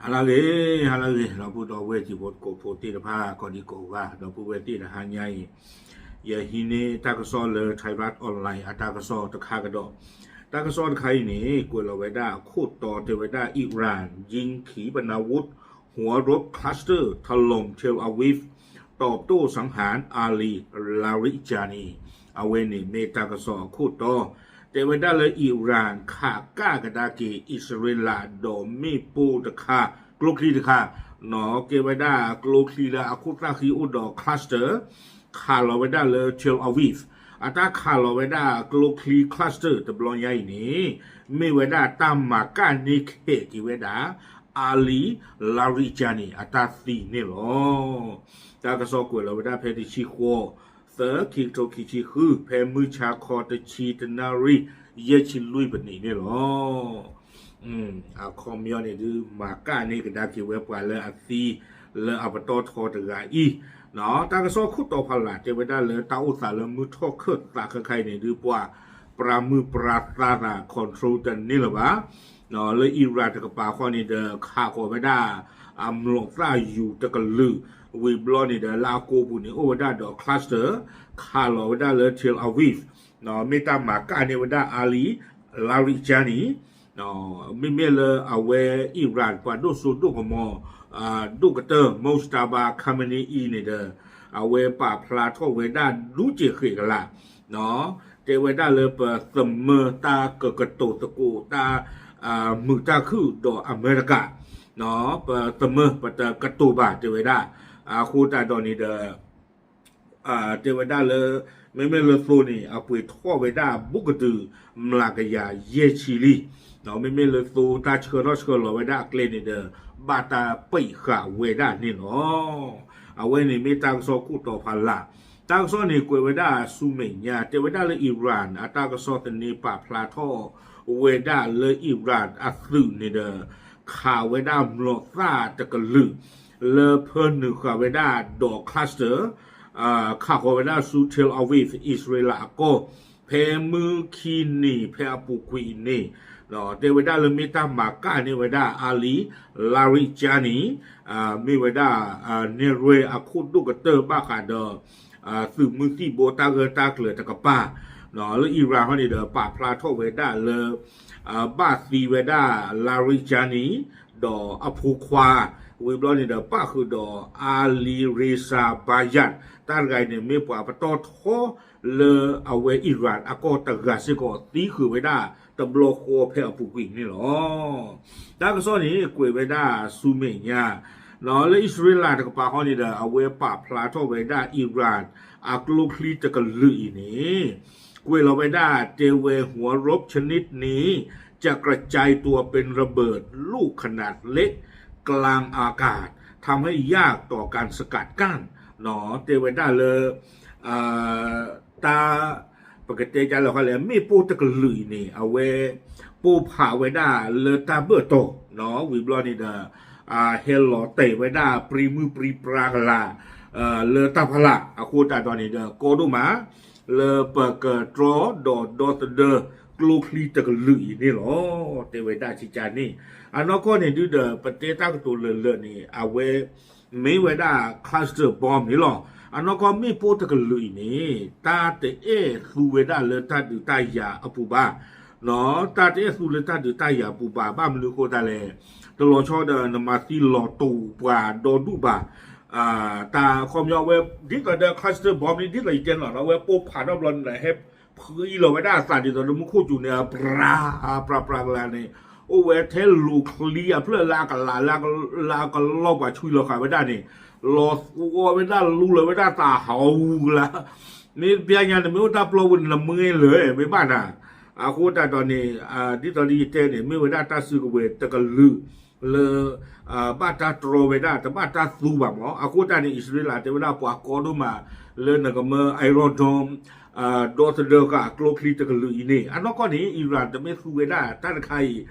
ဟါလၢအဂ့ၤ, ဟါလၢအဂ့ၤ ဒီပုၢ်ဒီဝဲၢ်တံၤဖိသကိးဖိသ့ၣ်တဖၣ် ကိးဒံကိးဂၤ ဒီပုၢ်ဝဲၢ်သ့ၣ်တဟါညါအံၤ, ယဟံးန့ၢ်တၢ်ကစီၣ်လၢ Thairath Online အတၢ်ကစီၣ်တခါကဒီး, တၢ်ကစီၣ်တခါအံၤန့ၣ် ကွဲးလီၤဝဲဒၣ်အခိၣ်တီတဲဝဲဒၣ် Iran ยิงขีปนาวุธ หัวรบ cluster ถล่ม Tel Aviv ตอบโต้สังหาร Ali Larijani အဝဲန့ၣ်မ့ၢ်တၢ်ကစီၣ်အခိၣ်တီ, တဲဝဲဒၣ်လၢ Iran ခးကၣ်ကဒါက့ၤ အံၣ်စရ့လး ဒီးမ့ၣ်ပိၢ်တခါ, ကျိချံတခါ, ကဲဝဲဒၣ်ကျိချံလၢအခိၣ်သၣ်ဃံအိၣ်ဒီး cluster ခးလီၤဝဲဒၣ်လၢ Tel Aviv, အတၢ်ခးလီၤဝဲဒၣ်ကျိချံ cluster တဘျီညါအံၤန့ၣ် မ့ၢ်ဝဲဒၣ်တၢ်မၤကၣ်န့ၢ်ခဲးက့ၤဝဲဒၣ် Ali Larijani အတၢ်သံန့ၣ်လီၤ. တၢ်ကစီၣ်ကွဲးလီၤဝဲဒၣ်ဖဲတဆံဃိး သၢ ခံကထိခံဆံဃု ဖဲမုၢ်ဆါခီတဆံတနၣ်ရံၣ် ယဲၢ်ဆံလွံၢ်ပနံးန့ၣ်လီၤ. အခီပညီန့ၣ်ဒုး မၤကၣ်န့ၢ်ကဒါက့ၤဝဲပှၤလၢအသံလၢအပတီၢ်ထီတဂၤအံၤ, တၢ်ကစီၣ်ခိၣ်တီဖးလၢ်တဲဝဲဒၣ်လၢတၢ်အိၣ်သးလၢမုၢ်ထီၣ်ခၢၣ်သးခဲခါအံၤန့ၣ်ဒုး ပှၤပြးမုၢ်ပြးသါသး control တန့ၢ်လၢၤဘၣ်. လၢ Iran တကပၤဃီန့ၣ်ဒီး ခးဃီၤဝဲဒၣ် အမျိာ်သၣ်ယူၤတကလုာ်, ဝံၤဘျီန့ၣ်ဒီး လၢအကိာ်ပူၤန့ၣ် အိၣ်ဝဲဒၣ်ဒီး cluster ခးလီၤဝဲဒၣ်လၢ Tel Aviv, မ့ၢ်တၢ်မၤကၣ်န့ၢ်ဝဲဒၣ် Ali Larijani, မ့မ့ၢ်လၢအဝဲ Iran ပှၤဒိၣ်စိဒိၣ်ကမီၤ ဒိၣ်ကတၢၢ် Mojtaba Khamenei အံၤန့ၣ်ဒီး အဝဲပာ်ဖျါထီၣ်ဝဲဒၣ်ဒူကဲၤဃဲးကလာ် တဲဝဲဒၣ်လၢပသမၢတၢ်ကကတိၤသကိးတၢ် မုာ်တၢ်ခုၣ်ဒီးအမဲရကၤ, ပသမၢပတကတိၤဘၣ်တဲဝဲဒၣ်, အဃိသတးဒီးန့ၣ်ဒီး တဲဝဲဒၣ်လၢ မ့မ့ၢ်လၢသိန့ၣ် အပှ့ၤထီၣ်ဝဲဒၣ်ဘူးကတုၤ မျးကယၤယဲၢ်ဆံလံ, မ့မ့ၢ်လၢသိတၢ်ဆှၢထီၣ်ဆှၢလီၤဝဲဒၣ်အကျဲန့ၣ်ဒီး ဘၣ်တၢ်ပံာ်ဃာ်ဝဲဒၣ်န့ၣ်လီၤ. အဝဲန့ၣ်မ့ၢ်တၢ်ကစီၣ်ခိၣ်တီဖးလၢ်, တၢ်ကစီၣ်န့ၣ်ကွဲးဝဲဒၣ်ဆူမဲာ်ညါ တဲဝဲဒၣ်လၢ Iran အတၢ်ကစီၣ်သန့ပာ်ဖျါထီၣ်ဝဲဒၣ်လၢ Iran အသုးန့ၣ်ဒီး ခးဝဲဒၣ်မျိာ်သၣ်တကလုာ် လၢဖၢနုာ်ဃာ်ဝဲဒၣ်ဒီး cluster ခးဃီၤဝဲဒၣ်ဆူ Tel Aviv အံၣ်စရ့လးအကီၢ် ဖဲမုၢ်ခံနံၤဖဲအပူၤကွံာ်အံၤန့ၣ်, တဲဝဲဒၣ်လၢမ့ၢ်တၢ်မၤကၣ်န့ၢ်ဝဲဒၣ် Ali Larijani, မ့ၢ်ဝဲဒၣ် နဲၣ်ရွဲအခိၣ်ဒိၣ်ကတၢၢ်ဘၣ်ဃးဒီး သုးမုၢ်သံၣ်ဘိတၢ်ဂၢၢ်တၢ်ကျၢၤတကပၤ, လၢ Iran ဟီန့ၣ်ဒီး ပာ်ဖျါထီၣ်ဝဲဒၣ်လၢ ဘၣ်သံဝဲဒၣ် Larijani ဒီးအဖိခွါ, ဝံၤဘျီန့ၣ်ဒီး ပၣ်ဃုာ်ဒီး Ali Reza Bayat တၢ်တဂၤအံၤန့ၣ် မ့ၢ်ပှၤပတီၢ်ထီလၢအဝဲ Iran အကီၢ်တဂၤစ့ၢ်ကီး သံဃုာ်ဝဲဒၣ်တဘျီဃီဖဲအပူၤကွံာ်န့ၣ်လီၤ. တၢ်ကစီၣ်န့ၣ်ကွဲးဝဲဒၣ်ဆူမဲာ်ညါ လၢအံၣ်စရ့လးတကပၤဃီန့ၣ်ဒီး အဝဲပာ်ဖျါထီၣ်ဝဲဒၣ် Iran အကျိချံတကလုာ်အံၤန့ၣ် ကွဲးလီၤဝဲဒၣ်တဲဝဲ หัวรบชนิดนี้จะกระจายตัวเป็นระเบิดลูกขนาดเล็กกลางอากาศ ทำให้ยากต่อการสกัดกั้น တဲဝဲဒၣ်လၢ တၢ် ပကတဲဒ်လဲၣ်ဃီလဲၣ် မ့ၣ်ပိၢ်တကလုာ်အံၤန့ၣ် အဝဲ ပိၢ်ဖးဝဲဒၣ်လၢတၢ်ဘၢၣ်တီၤ ဝံၤဘျီန့ၣ်ဒီး ဟဲလီၤတဲာ်ဝဲဒၣ်ပြံမုၢ်ပြံပြါကလာ် လၢတၢ်ဖးလၢ် အဃိသတးဒီးန့ၣ်ဒီး ကီဒိၣ်မး လၢပကတြီဒီးဒီသဒၢကျိချံတကလုာ်အံၤန့ၣ်လီၤ. တဲဝဲဒၣ်ကကန့ၣ် အနီၢ်ကီၢ်န့ၣ်ဒုဒီး ပတဲတၢ်ကတိၤလၢာ်လၢာ်န့ၣ် အဝဲ မ့ၢ်ဝဲဒၣ် cluster bomb န့ၣ်လီၤ. အနီၢ်ကီၢ်မ့ၣ်ပိၢ်တကလုာ်အံၤန့ၣ် တၢ်တအဲၣ်သူဝဲဒၣ်လၢတၢ်ဒုးတၢ်ယၤအပူၤဘၣ် တၢ်တအဲၣ်သူလၢတၢ်ဒုးတၢ်ယၤပူၤဘၣ် ဘၣ်မနုၤအဃိသတးလဲၣ် တလီၤဆီဒီးနမၤသံလီၤတူာ်ပှၤဒီဒူၣ်ဘၣ် တၢ်ခီပညီဝဲ ဒ်သိးဒီး cluster bomb န့ၣ် ဒ်သိးယတဲန့ၣ်လီၤ အဝဲပိၢ်ဖးထီၣ်ဘျီန့ၣ်ဒီး ဟဲဖှံလီၤဝဲဒၣ်အသးဒ်သိးဒီးမူခိၣ်စူၤန့ၣ် ပြးပြးပြးန့ၣ် အိၣ်ဝဲထဲလူၤချံအဖျၢၣ်လၢအကလး လၢအကလီၢ်ပှၤဆွံလီၤဃာ်ဝဲဒၣ်န့ၣ် လီၤသဝီဝဲဒၣ် လူလီၤဝဲဒၣ်သးဟးဂူၤကလး မ့ၢ်တပျၢ်ညါန့ၣ် မ့ၢ်အိၣ်တၢ်ပျီပူၤန့ၣ် နမ့ၢ်လၢာ်မ့ၢ်ဘၣ်နၤ အဃိသတးဒီးန့ၣ် ဒ်သိးဒ်ယတဲန့ၣ် မ့ၢ်ဝဲဒၣ်တၢ်စုကဝဲၤတကလုာ် လၢ ဘၣ်တၢ်တြီဝဲဒၣ် တဘၣ်တၢ်သူဘၣ်မး အဃိသတးန့ၣ် အံၣ်စရ့လးတဲဝဲဒၣ်ပှၤကီဒိၣ်မး လၢနကမၢ Iron Dome ဒီသဒၢဃာ်ကျိချံတကလုာ်အံၤန့ၣ် အနီၢ်ကီၢ်န့ၣ် Iran တမ့ၢ်သူဝဲဒၣ်တၢ်တခါ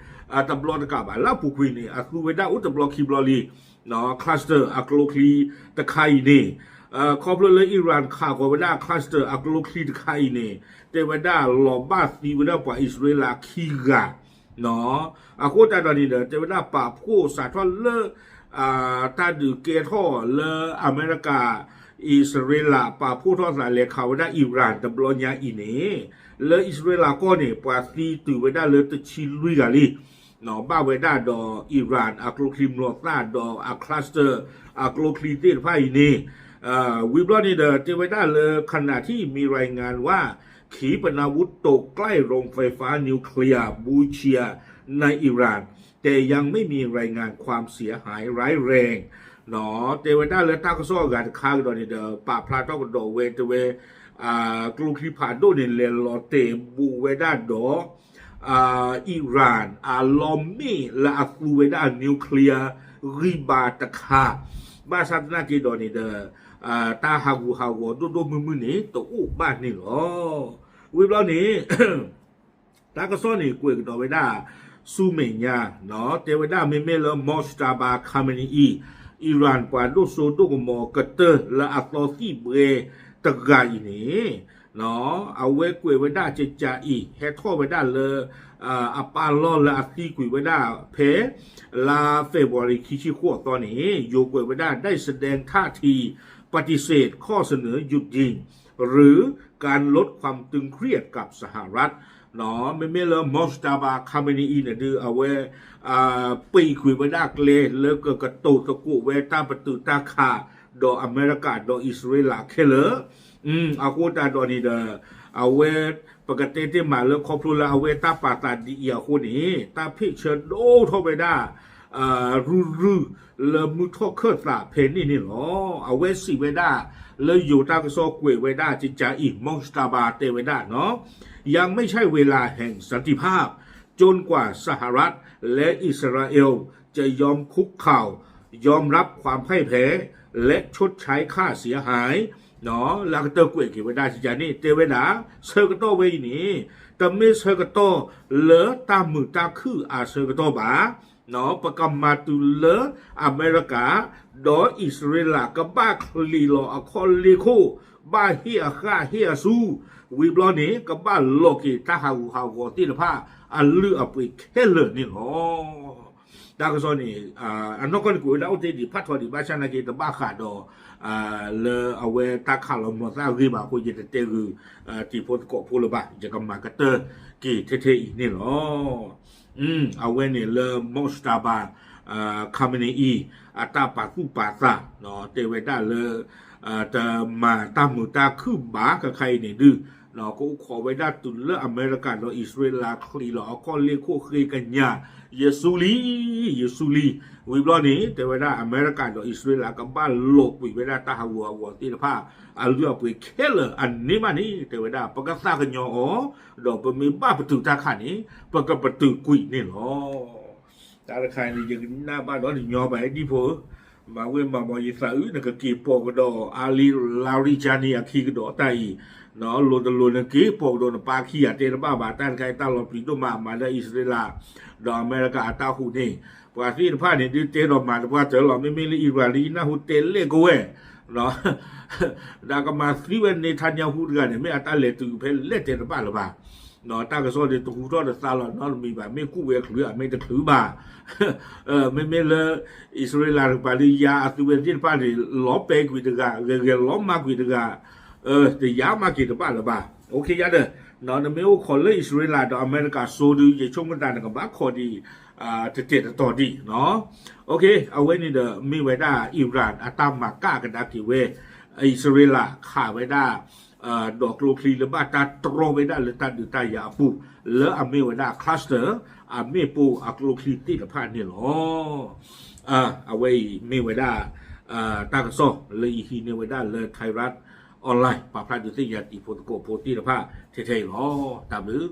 အံၤ တဘျီတကးဘၣ် လၢအပူၤကွံာ်န့ၣ် အသူဝဲဒၣ်အိၣ်တဘျီခံဘျီလံ cluster အကျိချံတခါအံၤန့ၣ် ခီဖျိလၢ Iran ခးဃီၤဝဲဒၣ် cluster အကျိချံတခါအံၤန့ၣ် တဲဝဲဒၣ်လီၤဘၣ်သံဝဲဒၣ်ပှၤအံၣ်စရ့လးခံဂၤ အဃိသတးဒီးန့ၣ်ဒီး တဲဝဲဒၣ်ပာ်ဖှိၣ်စးထီၣ်လၢ တၢ်ဒုးကဲထီၣ်လၢအမဲရကၤ အံၣ်စရ့လး ပာ်ဖှိၣ်ထီၣ်သးလဲၤခးဝဲဒၣ် Iran တဘျီညါအံၤန့ၣ် လၢအံၣ်စရ့လးကီၢ်န့ၣ် ပှၤသံတုၤဝဲဒၣ်လၢတဆံလွံၢ်ဂၤလံ ဘၣ်ဝဲဒၣ်ဒီး Iran အကျိချံမျိာ်သၣ်ဒီးအ cluster အကျိချံသ့ၣ်တဖၣ်အံၤန့ၣ် ဝံၤဘျီန့ၣ်ဒီး တဲဝဲဒၣ်လၢ ขณะที่มีรายงานว่าขีปนาวุธตกใกล้โรงไฟฟ้านิวเคลียร์ บูเชียร์ ในอิหร่าน แต่ยังไม่มีรายงานความเสียหายร้ายแรง တဲဝဲဒၣ်လၢတၢ်ကစီၣ်အဂၤတခါကဒီးန့ၣ်ဒီး ပာ်ဖျါထီၣ်ကဒီးဝဲတဲဝဲ ကျိချံဖးဒိၣ်န့ၣ် လဲၤလီၤတဲာ်ဘူးဝဲဒၣ်ဒီး Iran အလီၢ်မ့ၣ်လၢအသူဝဲဒၣ် nuclear ဂံၢ်ဘါတခါ ဘၣ်ဆၣ်သနာ်က့ဒီးန့ၣ်ဒီး တၢ်ဟးဂူာ်ဟးဂီၤဒိၣ်ဒိၣ်မုၢ်မုၢ်န့ၣ် တအိၣ်ဘၣ်န့ၣ်လီၤ. ဝံၤဘျီန့ၣ် တၢ်ကစီၣ်န့ၣ်ကွဲးကဒီးဝဲဒၣ် ဆူမဲာ်ညါ တဲဝဲဒၣ်မ့မ့ၢ်လၢ Mojtaba Khamenei Iran ပှၤဒိၣ်စိဒိၣ်ကမီၤကတၢၢ်လၢအသီသံၣ်ဘှဲတဂၤအံၤန့ၣ် အဝဲကွဲးဝဲဒၣ်ကကးအံၤ ဟဲထီၣ်ဝဲဒၣ်လၢ အပၢ်လီၢ်လၢအသံကွံာ်ဝဲဒၣ်ဖဲ လါ February ခံဆံဃိးအသီန့ၣ် ယိၤကွဲးဝဲဒၣ် ได้แสดงท่าทีปฏิเสธข้อเสนอหยุดยิง หรือการลดความตึงเครียดกับสหรัฐ မ့မ့ၢ်လၢ Mojtaba Khamenei အံၤန့ၣ်ဒုး အဝဲ ပံးကွံာ်ဝဲဒၣ်ကျဲလၢကကတိၤသကိးဝဲတၢ်ပတုာ်တၢ်ခး ဒီးအမဲရကၤဒီးအံၣ်စရ့လးခဲလၢာ် အဃိသတးဒီးန့ၣ်ဒီး အဝဲ ပကတဲတ့ၢ်မးလၢခီဖျိလၢအဝဲတၢ်ပာ်သးဒ်အံၤအဃိန့ၣ် တၢ်ဖ့ၣ်ဆၢဒိၣ်ထီၣ်ဝဲဒၣ် ရုၢ်ရုၢ်လၢမုၢ်ထီၣ်ခၢၣ်သးဖဲန့ၣ်န့ၣ်လီၤ. အဝဲစံးဝဲဒၣ် လၢယိၤတၢ်ကစီၣ်ကွဲးဝဲဒၣ်ကကးအံၤ Mojtaba တဲဝဲဒၣ် ยังไม่ใช่เวลาแห่งสันติภาพจนกว่าสหรัฐและอิสราเอลจะยอมคุกเข่า ยอมรับความพ่ายแพ้ และชดใช้ค่าเสียหาย လၢအကတၢၢ်ကွဲးက့ၤဝဲဒၣ်ကကးန့ၣ် တဲဝဲဒၣ် ဆၢကတီၢ်ဝဲအံၤန့ၣ် တမ့ၢ်ဆၢကတီၢ်လၢတၢ်မုာ်တၢ်ခုၣ်အဆၢကတီၢ်ဘၣ် ပကမၤတုၤလၢအမဲရကၤ ဒီးအံၣ်စရ့လး ကဘၣ်ချံးလီၤအခီၣ်လ့ၢ်ခိၣ် ဘၣ်ဟ့ၣ်အဃၣ်ဟ့ၣ်အစူၢ် ဝံၤဘျီန့ၣ် ကဘၣ်လီၤက့ၤတၢ်ဟးဂူာ်ဟးဂီၤသ့ၣ်တဖၣ်အလုၢ်အပှ့ၤခဲလၢာ်န့ၣ်လီၤ. တၢ်ကစီၣ်န့ၣ် အနီၢ်ကီၢ်န့ၣ်ကွဲးဝဲဒၣ်အိၣ်တ့ၢ်ဒံးဖးထီဒံး ဘၣ်ဆၣ်နာ်က့တဘၣ်ဃးဒီး လၢအဝဲတၢ်ခးလီၤမျိာ်သၣ်အဂ့ၢ်ဘၣ်အဃိ ယတတဲဂုာ် တံၤဖိသကိးဖိလၢၤဘၣ် ယကမၤကတၢၢ်က့ၤထဲထဲအံၤန့ၣ်လီၤ. အဝဲန့ၣ်လၢ Mojtaba Khamenei အတၢ်ပာ်သူၣ်ပာ်သး တဲဝဲဒၣ်လၢ တမၤတၢ်မုာ်တၢ်ခုၣ်ဘၣ် ခဲခါအံၤန့ၣ်ဒုး ကအိၣ်ခိးဝဲဒၣ်တုၤလၢအမဲရကၤဒီးအံၣ်စရ့လး ချံးလီၤအခီၣ်လ့ၢ်ခိၣ်ဃ့ကညး ယစူၢ်လံ ယစူၢ်လံ ဝံၤဘျီန့ၣ် တဲဝဲဒၣ်အမဲရကၤဒီးအံၣ်စရ့လး ကဘၣ်လီၤကွံာ်ဝဲဒၣ်တၢ်ဟးဂူာ်ဟးဂီၤသ့ၣ်တဖၣ် အလုၢ်အပှ့ၤခဲလၢာ်အန့ၣ်မးန့ၣ် တဲဝဲဒၣ် ပကသးကညီၤအီၤ ဒီးပမ့ၢ်ဘၣ်ပတုာ်တၢ်ခးန့ၣ် ပကပတုာ်ကွံာ်န့ၣ်လီၤ. တၢ်တခါန့ၣ် ယကနၣ်ဘၣ်ဒီးတညီဘၣ် ဒံၣ်ဖိ မၤဝဲမၤဘီယသးအုး နကက့ၤပိာ်ကဒီး Ali Larijani အခံကဒီးတၢ်အံၤ လိၤတလိၤနက့ၤပိာ်ကဒီးနပၢ်ခံဂၤတဲတဘၣ်ဘၣ် တၢ်တခါအံၤ တၢ်လီၤပျံၤဒိၣ်မးအမၤလၢအံၣ်စရ့လး ဒီးအမဲရကၤအတၢ်ဟူးန့ၣ် ပှၤသ့ၣ်တဖၣ်န့ၣ် ဒုးတဲဒီးမၤတပှၢ်တၢၢ်လီၤ မ့မ့ၢ်လၢအံရၣ်လံ ယနၢ်ဟူတဲလဲၣ်ကဝဲ ဒီးကမၤသံဝဲ Netanyahu တဂၤန့ၣ် မ့ၢ်အတၢ်လဲၤတုၤဖဲလဲၣ်တဲတဘၣ်လၢၤဘၣ် တၢ်ကစီၣ်ဒုးတဟူထီၣ်တသါလီၤနီတမံၤဘၣ် မ့ၢ်ကူၣ်ဝဲချုး အမ့ၢ်တချုးဘၣ် မ့မ့ၢ်လၢ အံၣ်စရ့လးတကပၤလၢယၤအသုဝဲသ့ၣ်တဖၣ်န့ၣ် လီၤပဲာ်ကွံာ်တဂၤ ဂဲၤဂဲၤလီၤမၢ်ကွံာ်တဂၤ တယၤမးက့ၤတဘၣ်လၢၤဘၣ် အိၣ်ခ့ယါဒီး နမ့ၢ်အိၣ်ခိးလၢအံၣ်စရ့လးဒီးအမဲရကၤစိၤဒုး ယဆိကမိၣ်သးနကဘၣ်ခိးဒံး တတဲာ်တတီၤဒံး အဝဲန့ၣ်ဒီးမ့ၢ်ဝဲဒၣ် Iran အတၢ်မၤကၣ်ကဒါက့ၤဝဲ အံၣ်စရ့လးခးဝဲဒၣ် ဒီးကျိချံလၢဘၣ်တၢ်တြီဝဲဒၣ်လၢတၢ်ဒုးတၢ်ယၤအပူၤ လၢအမ့ၢ်ဝဲဒၣ် cluster အမ့ၣ်ပိၢ်အကျိချံသ့ၣ်တဖၣ်န့ၣ်လီၤ. အဝဲအံၤမ့ၢ်ဝဲဒၣ် တၢ်ကစီၣ်လၢယဟံးန့ၢ်ဝဲဒၣ်လၢ Thairath Online ပာ်ဖျါဒုးသ့ၣ်ညါတံၤဖိသကိးဖိသ့ၣ်တဖၣ်ထဲထဲအံၤလီၤ. တၢ်ဘျုး